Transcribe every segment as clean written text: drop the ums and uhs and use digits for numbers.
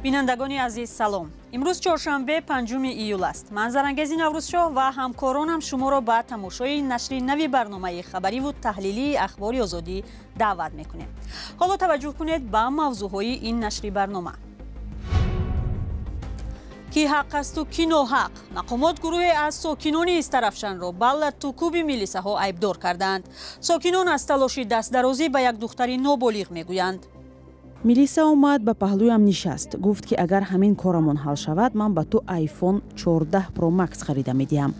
Бинандагони азиз, салом. Имрӯз чоршанбе, 5 июл аст. Ман Зарангези Наврӯзшоҳ ва ҳамкоронам шуморо ба тамошои нашри нави барномаи хабариву таҳлилии Ахбори Озодӣ даъват мекунем. Ҳоло таваҷҷӯҳ кунед ба мавзӯъҳои ин нашри барнома. Ки ҳақ асту ки ноҳақ? Мақомот гурӯҳе аз сокинони Истарафшанро ба латтукӯби милисаҳо айбдор кардаанд. Сокинон аз талоши дастдарозӣ ба як духтари ноболиғ мегӯянд. Милиса омад, ба паҳлӯям нишаст, гуфт, ки агар ҳамин корамон ҳал шавад, ман ба ту iPhone 14 Pro Max харида медиҳам.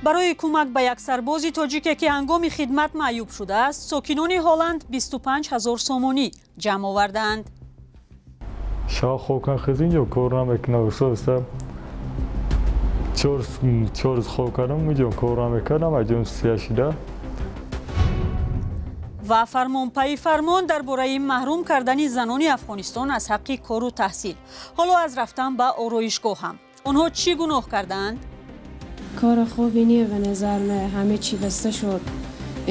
Барои кӯмак ба як сарбози тоҷике, ки ҳангоми хидмат маъюб шудааст, сокинони Ҳолланд 25 ҳазор сомонӣ ҷамъ овардаанд. Шаб хоб кан хез, инҷо кор намекунад. Устоста 4 рӯз хоб кардам, инҷо кор намекардам, аҷон сия шида. Ва фармонпайи фармон дар бораи маҳрум кардани занони Афғонистон аз ҳаққи кору таҳсил, ҳоло аз рафтан ба ороишгоҳ ҳам. Онҳо чӣ гуноҳ кардаанд? کار خوبی نیه به نظر من. همه چی بسته شد،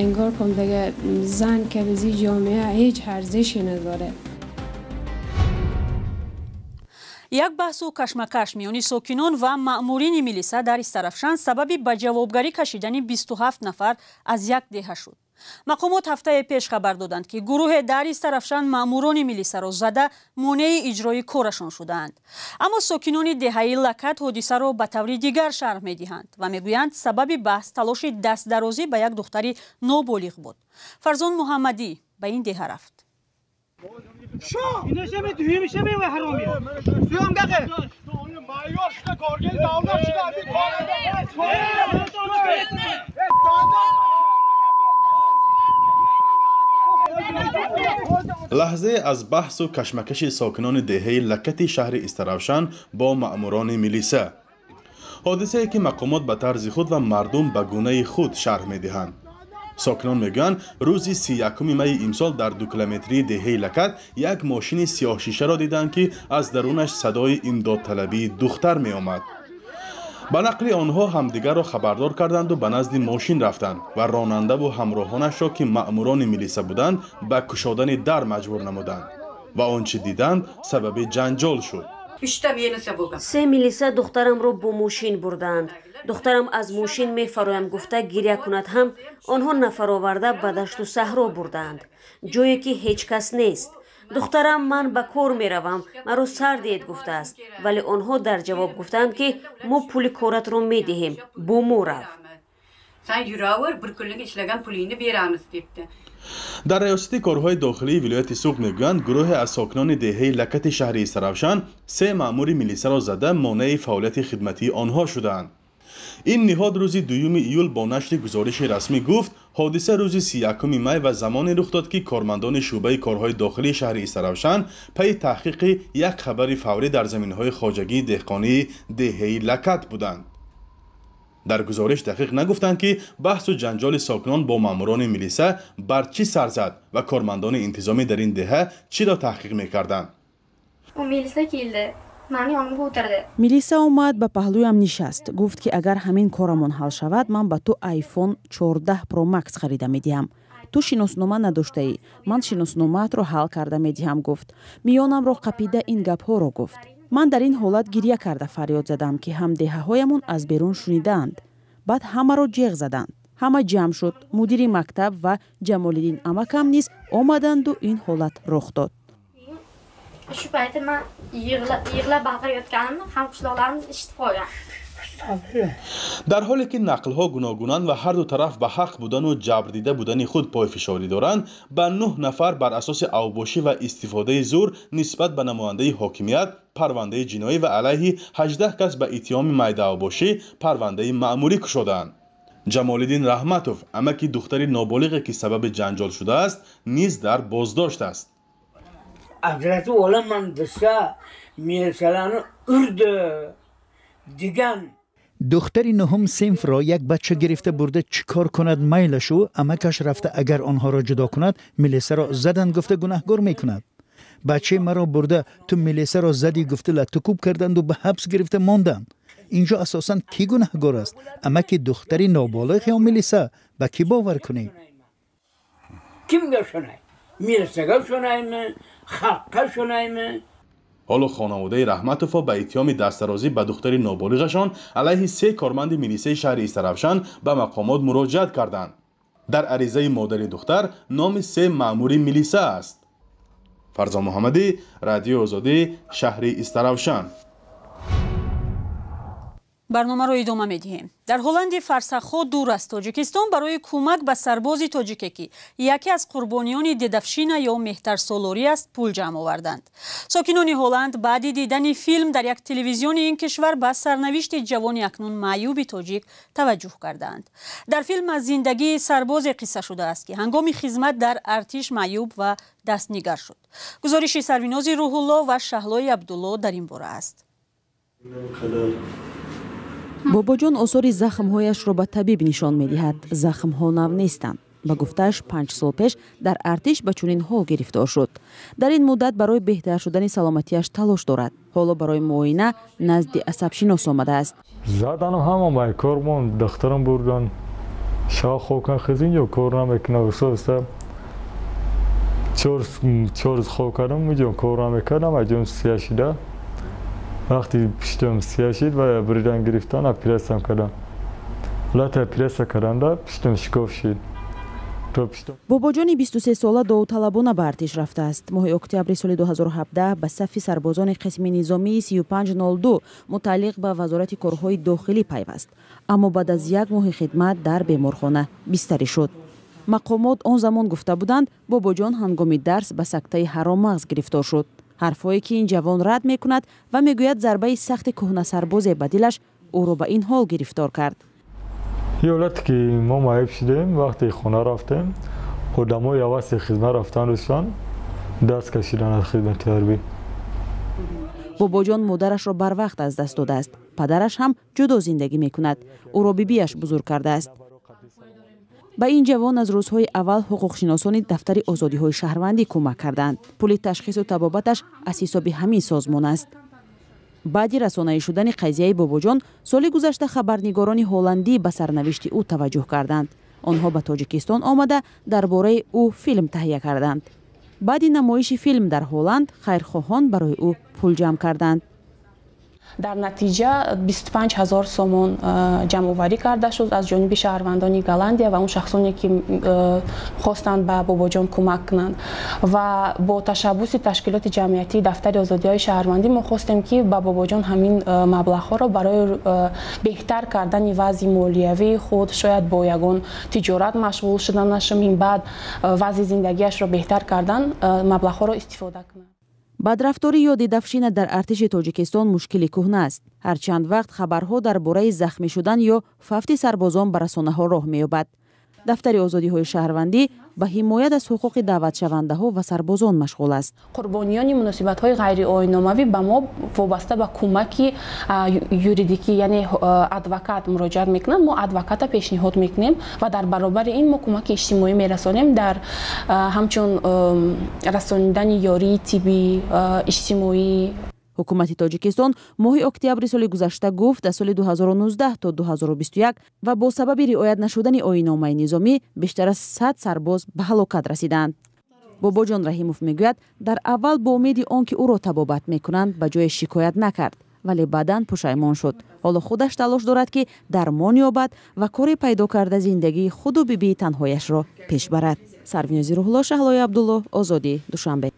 انگار کن دیگه زن که به جامعه هیچ ارزشی نداره. Як баҳсу кашмакаш миёни сокинон ва маъмурини милиса дар Истарафшан сабаби ба ҷавобгарӣ кашидани 27 нафар аз як деҳа шуд. Мақомот ҳафтаи пеш хабар доданд, ки гурӯҳе дар Истарафшан маъмурони милисаро зада, монеи иҷрои корашон шудаанд. Аммо сокинони деҳаи Лакат ҳодисаро ба таври дигар шарҳ медиҳанд ва мегӯянд, сабаби баҳс талоши дастдарозӣ ба як духтари ноболиғ буд. Фарзон Муҳаммадӣ ба ин деҳа рафт. Лаҳзае аз баҳсу кашмакаши сокинони деҳаи Лакати шаҳри Истаравшан бо маъмурони милиса, ҳодисае ки мақомот ба тарзи худ ва мардум ба гунаи худ шарҳ медиҳанд. Сокинон мегӯянд, рӯзи 31 майи имсол дар 2-километрии деҳаи Лакат як мошини сиёҳшишаро диданд, ки аз дарунаш садои имдодталабии духтар меомад. Ба нақли онҳо, ҳамдигарро хабардор карданду ба назди мошин рафтанд ва ронандаву ҳамроҳонашро, ки маъмурони милиса буданд, ба кушодани дар маҷбур намуданд ва он чӣ диданд, сабаби ҷанҷол шуд. Се милиса духтарамро бо мошин бурдаанд. Духтарам аз мошин мефароям гуфта гиря кунад ҳам, онҳо нафароварда ба дашту саҳро бурдаанд, ҷое ки ҳеҷ кас нест. Духтарам «Ман ба кор меравам, маро сар диҳед» гуфтааст, вале онҳо дар ҷавоб гуфтаанд, ки мо пули коратро медиҳем, бо мо рав. San yuraver, bir kunlik ishlagan pulingni beramiz, debdi. Дар Раёсати корҳои дохилии вилояти Суғд мегӯянд, гурӯҳе аз сокинони деҳаи Лакати шаҳри Истаравшан се маъмури милисаро зада, монеи фаъолияти хидматии онҳо шудаанд. Ин ниҳод рӯзи 2 июл бо нашри гузориши расмӣ гуфт, ҳодиса рӯзи 31 май ва замоне рух дод, ки кормандони шӯъбаи корҳои дохилии шаҳри Истаравшан пайи таҳқиқи як хабари фаврӣ дар заминҳои хоҷагии деҳқонии деҳаи Лакат буданд. Дар гузориш дақиқ нагуфтанд, ки баҳсу ҷанҷоли сокинон бо маъмурони милиса бар чӣ сар зад ва кормандони интизомӣ дар ин деҳа чиро таҳқиқ мекарданд. U milisa keldi. Mani yonimga o'tirdi. Милиса омад, ба паҳлӯям нишаст, гуфт, ки агар ҳамин корамон ҳал шавад, ман ба ту iPhone 14 Pro Max харида медиҳам. Ту шиноснома надоштаӣ, ман шиносномаатро ҳал карда медиҳам, гуфт. Миёнамро қапида ин гапҳоро гуфт. Ман дар ин ҳолат гиря карда фарёд задам, ки ҳамдеҳаҳоямон аз берун шунидаанд. Баъд ҳамаро ҷеғ заданд, ҳама ҷамъ шуд. Мудири мактаб ва Ҷамолиддин амакам низ омаданду ин ҳолат рух дод. Shu payti man yig'lab baqirayotganimni hamqishloqlarimiz eshitib qolgan. Дар ҳоле ки нақлҳо гуногунанд ва ҳарду тараф ба ҳақ будану ҷабрдида будани худ пойфишорӣ доранд, ба нӯҳ нафар бар асоси авбошӣ ва истифодаи зӯр нисбат ба намояндаи ҳокимият парвандаи ҷиноӣ ва алайҳи 18 кас ба иттиҳоми майдаавбошӣ парвандаи маъмурӣ кушодаанд. Ҷамолиддин Раҳматов, амаки духтари ноболиғе, ки сабаби ҷанҷол шудааст, низ дар боздошт аст. Ajratib olaman desa, milisalarni urdi degan. Духтари нуҳум синфро як бача гирифта бурда, чӣ кор кунад, майлашу амакаш рафта, агар онҳоро ҷудо кунад, милисаро задан гуфта гунаҳгор мекунад. Бачаи маро бурда, ту милисаро задӣ гуфта, латтукӯб карданду ба ҳабс гирифта монданд. Инҷо асосан кӣ гунаҳгор аст, амаки духтари ноболиғ ё милиса? Ба кӣ бовар кунем? Kimga ishonay? Milisaga ishonaymi, Халққа шунайми? Ҳоло хонаводаи Раҳматовҳо ба иттиҳоми дастдарозӣ ба духтари ноболиғашон алайҳи се корманди милисаи шаҳри Истаравшан ба мақомот муроҷиат карданд. Дар аризаи модари духтар номи се маъмури милиса аст. Фарзон Муҳаммадӣ, Радиои Озодӣ, шаҳри Истаравшан. Барномаро идома медиҳем. Дар Ҳолланди фарсахҳо дур аз Тоҷикистон барои кӯмак ба сарбози тоҷике, ки яке аз қурбониёни дедовщина ё меҳтарсолорӣ аст, пул ҷамъ оварданд. Сокинони Ҳолланд баъди дидани филм дар як телевизиони ин кишвар ба сарнавишти ҷавони акнун маъюби тоҷик таваҷҷӯҳ кардаанд. Дар филм аз зиндагии сарбозе қисса шудааст, ки ҳангоми хизмат дар артиш маъюб ва дастнигар шуд. Гузориши Сарвинози Рӯҳулло ва Шаҳлои Абдулло дар ин бора аст. Бобоҷон осори захмҳояшро ба табиб нишон медиҳад. Захмҳо нав нестанд. Ба гуфтааш, 5 сол пеш дар артиш ба чунин ҳол гирифтор шуд. Дар ин муддат барои беҳтар шудани саломатиаш талош дорад. Ҳоло барои муоина назди асабшинос омадааст. Заданам ҳама майкормон духтарам бурдан. Шав хобкан хез инҷо кор намекунад. Уста 4 рӯз хоб кардам, инҷо кор намекардам, аҷон сия шида. Вақти пиштам сия шид ва бридан гирифтан, оператсиям кардам. Ҳолати оператсия карданда пиштам шикоф шид. Бобоҷони 23сола довталабона ба артиш рафтааст. Моҳи октябри соли 2017 ба сафи сарбозони қисми низомии 3502 мутааллиқ ба Вазорати корҳои дохилӣ пайваст, аммо баъд аз як моҳи хидмат дар беморхона бистарӣ шуд. Мақомот он замон гуфта буданд, Бобоҷон ҳангоми дарс ба сактаи ҳароммағз гирифтор шуд, ҳарфҳое ки ин ҷавон рад мекунад ва мегӯяд, зарбаи сахти кӯҳнасарбозе ба дилаш ӯро ба ин ҳол гирифтор кард. Ҳолате ки мо маъюб шудем, вақте хона рафтем, одамои ҳаваси хизмат рафтан доштанд, даст кашидан аз хизмати ҳарбӣ. Бобоҷон модарашро барвақт аз даст додааст. Падараш ҳам ҷудо зиндагӣ мекунад. Ӯро бибиаш бузург кардааст. Ба ин ҷавон аз рӯзҳои аввал ҳуқуқшиносони Дафтари озодиҳои шаҳрвандӣ кӯмак карданд. Пули ташхису табобаташ аз ҳисоби ҳамин созмон аст. Баъди расонаӣ шудани қазияи Бобоҷон соли гузашта хабарнигорони ҳолландӣ ба сарнавишти ӯ таваҷҷӯҳ карданд. Онҳо ба Тоҷикистон омада, дар бораи ӯ филм таҳия карданд. Баъди намоиши филм дар Ҳолланд хайрхоҳон барои ӯ пул ҷамъ карданд. Дар натиҷа 25 ҳазор сомон ҷамъоварӣ карда шуд аз ҷониби шаҳрвандони Голландия ва он шахсоне, ки хостанд ба Бобоҷон кӯмак кунанд. Ва бо ташаббуси ташкилоти ҷамъиятии Дафтари озодиҳои шаҳрвандӣ мо хостем, ки ба Бобоҷон ҳамин маблағҳоро барои беҳтар кардани вазъи молиявии худ, шояд бо ягон тиҷорат машғул шуданаш, минбаъд вазъи зиндагиашро беҳтар кардан маблағҳоро истифода кунанд. Бадрафторӣ ё дедовщина дар артиши Тоҷикистон мушкили кӯҳна аст. Ҳар чанд вақт хабарҳо дар бораи захмӣ шудан ё фавти сарбозон ба расонаҳо роҳ меёбад. Дафтари озодиҳои шаҳрвандӣ ба ҳимоят аз ҳуқуқи даъватшавандаҳо ва сарбозон машғул аст. Қурбониёни муносибатҳои ғайриоинномавӣ ба мо вобаста ба кӯмаки юридикӣ, яъне адвокат, муроҷиат мекунанд. Мо адвоката пешниҳод мекунем ва дар баробари ин мо кӯмаки иҷтимоӣ мерасонем, дар ҳамчун расонидани ёрии тиббӣ, иҷтимоӣ. Ҳукумати Тоҷикистон моҳи октябри соли гузашта гуфт, аз соли 2019 то 2021 ва бо сабаби риоят нашудани оинномаи низомӣ бештар аз 100 сарбоз ба ҳалокат расиданд. Бобоҷон Раҳимов мегӯяд, дар аввал бо умеди он ки ӯро табобат мекунанд, ба ҷое шикоят накард, вале баъдан пушаймон шуд. Ҳоло худаш талош дорад, ки дармон ёбад ва коре пайдо карда, зиндагии худу бибии танҳояшро пеш барад. Сарвинози Рӯҳулло, Шаҳлои Абдулло, Озодӣ, Душанбе.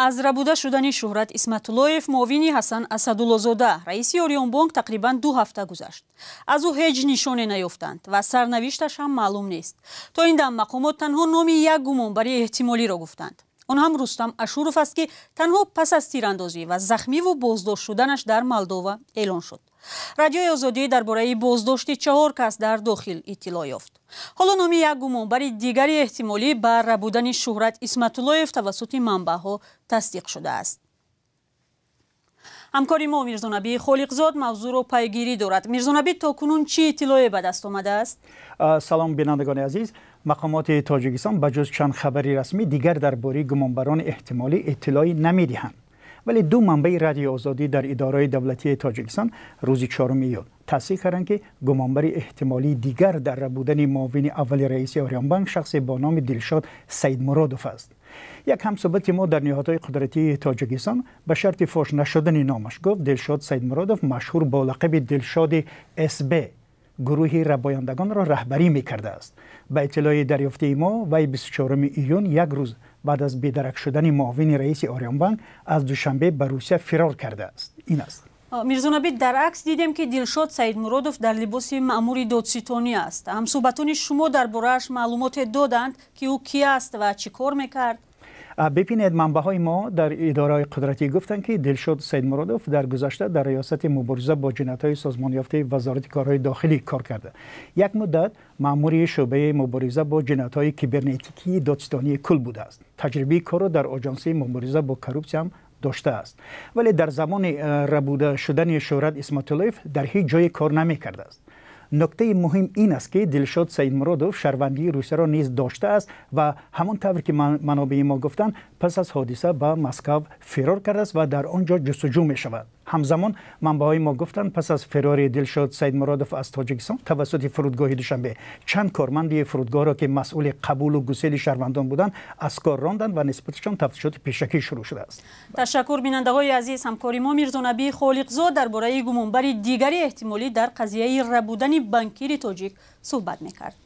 Аз рабуда шудани Шуҳрат Исматуллоев, муовини Ҳасан Асадуллозода, раиси Ориёнбонк, тақрибан 2 ҳафта гузашт. Аз ӯ ҳеҷ нишоне наёфтанд ва сарнавишташ ҳам маълум нест. То ин дам мақомот танҳо номи як гумонбари эҳтимолиро гуфтанд. Он ҳам Рустам Ашуров аст, ки танҳо пас аз тирандозӣ ва захмиву боздошт шуданаш дар Молдова эълон шуд. Радиои Озодӣ дар бораи боздошти чаҳор кас дар дохил иттилоъ ёфт. Ҳоло номи як гумонбари дигари эҳтимолӣ ба рабудани Шуҳрат Исматуллоев тавассути манбаъҳо тасдиқ шудааст. Ҳамкори мо Мирзонабӣ Холиқзод мавзӯъро пайгирӣ дорад. Мирзонабӣ, то кунун чӣ иттилоъе ба даст омадааст? Салом бинандагони азиз. Мақомоти Тоҷикистон ба ҷуз чанд хабари расмӣ дигар дар бораи гумонбарони эҳтимолӣ иттилоъе намедиҳанд. Вале ду манбаи Радиои Озодӣ дар идораҳои давлатии Тоҷикистон рӯзи 4 июл тасдиқ карданд, ки гумонбари эҳтимолии дигар дар рабудани муовини аввали раиси Ориёнбанк шахсе бо номи Дилшод Саидмуродов аст. Як ҳамсӯҳбати мо дар ниҳодҳои қудратии Тоҷикистон ба шарти фош нашудани номаш гуфт, Дилшод Саидмуродов машҳур бо лақаби Дилшоди СБ гурӯҳи рабояндагонро раҳбарӣ мекардааст. Ба иттилои дарёфтии мо, вай 24 июн, як рӯз баъд аз бедарак шудани муовини раиси Ориёнбанк, аз Душанбе ба Русия фирор кардааст. Ин аст. Мирзонабӣ, дар акс дидем, ки Дилшод Саидмуродов дар либоси маъмури додситонӣ аст. Ҳамсӯҳбатони шумо дар борааш маълумоте доданд, ки ӯ ки аст ва чӣ кор мекард? Бибинед, манбаъҳои мо дар идораҳои қудратӣ гуфтанд, ки Дилшод Саидмуродов дар гузашта дар риёсати мубориза бо ҷиноятҳои созмонёфтаи Вазорати корҳои дохилӣ кор карда. Як муддат маъмури шӯъбаи мубориза бо ҷиноятҳои кибернетикии додситонии кул будааст. Таҷрибаи корро дар оҷонсии мубориза бо коррупсия ҳам доштааст. Вале дар замони рабуда шудани Шӯҳрат Исматуллоев дар ҳеҷ ҷое кор намекардааст. Нуктаи муҳим ин аст, ки Дилшод Саидмуродов шаҳрвандии Русияро низ доштааст ва ҳамон тавр ки манобеи мо гуфтанд, пас аз ҳодиса ба Москав фирор кардааст ва дар он ҷо ҷустуҷӯ мешавад. Ҳамзамон манбаъҳои мо гуфтанд, пас аз фирори Дилшод Саидмуродов аз Тоҷикистон тавассути фурудгоҳи Душанбе чанд корманди фурудгоҳро, ки масъули қабулу гусели шаҳрвандон буданд, аз кор ронданд ва нисбаташон тафтишоти пешакӣ шурӯъ шудааст. Ташаккур, бинандаҳои азиз. Ҳамкори мо Мирзонабӣ Холиқзод дар бораи гумонбари дигари эҳтимолӣ дар қазияи рабудани банкири тоҷик суҳбат мекард.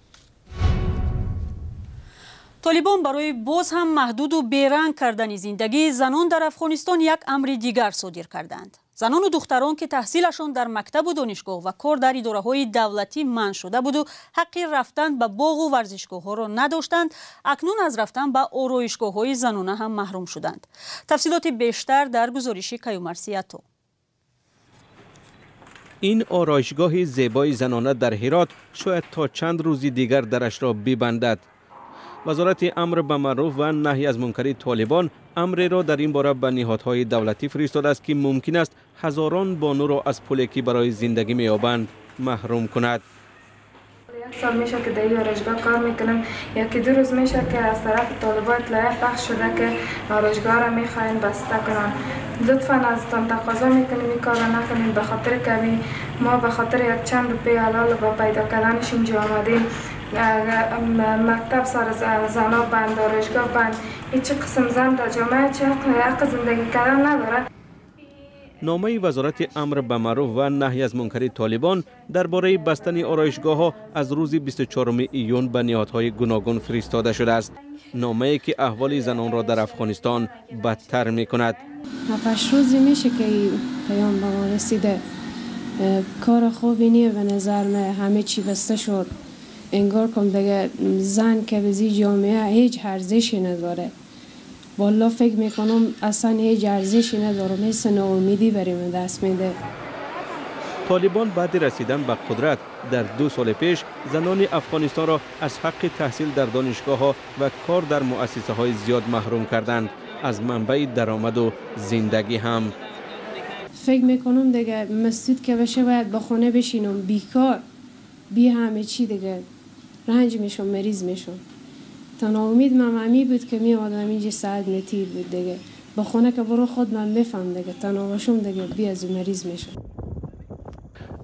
Толибон барои боз ҳам маҳдуду беранг кардани зиндагии занон дар Афғонистон як амри дигар содир карданд. Занону духтарон, ки таҳсилашон дар мактабу донишгоҳ ва кор дар идораҳои давлатӣ манъ шуда буду ҳаққи рафтан ба боғу варзишгоҳҳоро надоштанд, акнун аз рафтан ба ороишгоҳҳои занона ҳам маҳрум шуданд. Тафсилоти бештар дар гузориши Каюмарсиято. Ин ороишгоҳи зебои занона дар Ҳирот шояд то чанд рӯзи дигар дарашро бибандад. Вазорати амр ба маъруф ва наҳй аз мункари Толибон амреро дар ин бора ба ниҳодҳои давлатӣ фиристодааст, ки мумкин аст ҳазорон бонуро аз пуле, ки барои зиндагӣ меёбанд, маҳрум кунад. یک سال میشه که در این آرایشگاه کار میکنم. یکی دو روز میشه که از طرف طالبان اطلاعیه پخش شده که آرایشگاه را میخواین بسته کنن. لطفا ازتان تقاضا میکنیم این کار را نکنین، به خاطر که ما به خاطر یک چند روپیه حلال با پیدا کردنش اینجا آمدیم. مکتب سر زنا بند، آرایشگاه بند، هیچ قسم زن در جامعه چه حق زندگی کردن نداره. номаи вазорати амр ба маъруф ва наҳй аз мункари Толибон дар бораи бастани ороишгоҳҳо аз рӯзи 24 июн ба ниҳодҳои гуногун фиристода шудааст. Номае ки аҳволи занонро дар Афғонистон бадтар мекунад. 7 рӯзе меше ки паём ба мо расида. Кор хуби не ба назар ме, ҳама чӣ баста шуд. انگار کم دیگه زن که به جامعه هیچ ارزشی نداره. والا فکر میکنم اصلا هیچ ارزشی نداره، مثل ناامیدی برای من دست میده. طالبان بعد رسیدن به قدرت در 2 سال پیش زنان افغانستان را از حق تحصیل در دانشگاه ها و کار در مؤسسه های زیاد محروم کردند، از منبع درآمد و زندگی هم. فکر میکنم دیگه مسجد که بشه باید با خونه بشینم، بیکار، بی همه چی دیگه رنج میشم، مریض میشم. تنها امید من همی بود که می آمدم اینجا ساعت متیر بود دیگه. با خونه که برو خود من میفهم دیگه، تنها باشم دیگه بی از مریض میشم.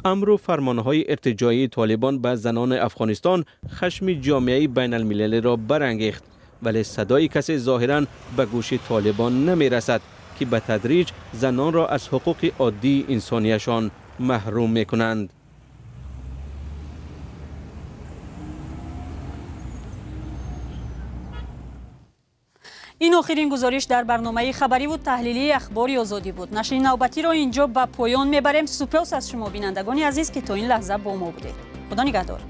امر و فرمانهای ارتجاعی طالبان به زنان افغانستان خشم جامعه بین المللی را برانگیخت، ولی صدای کسی ظاهرا به گوش طالبان نمیرسد که به تدریج زنان را از حقوق عادی انسانیشان محروم میکنند. ин охирин гузориш дар барномаи хабариву таҳлилии Ахбори Озодӣ буд. Нашри навбатиро инҷо ба поён мебарем. Супос аз шумо, бинандагони азиз, ки то ин лаҳза бо мо будед. Худо нигаҳдор.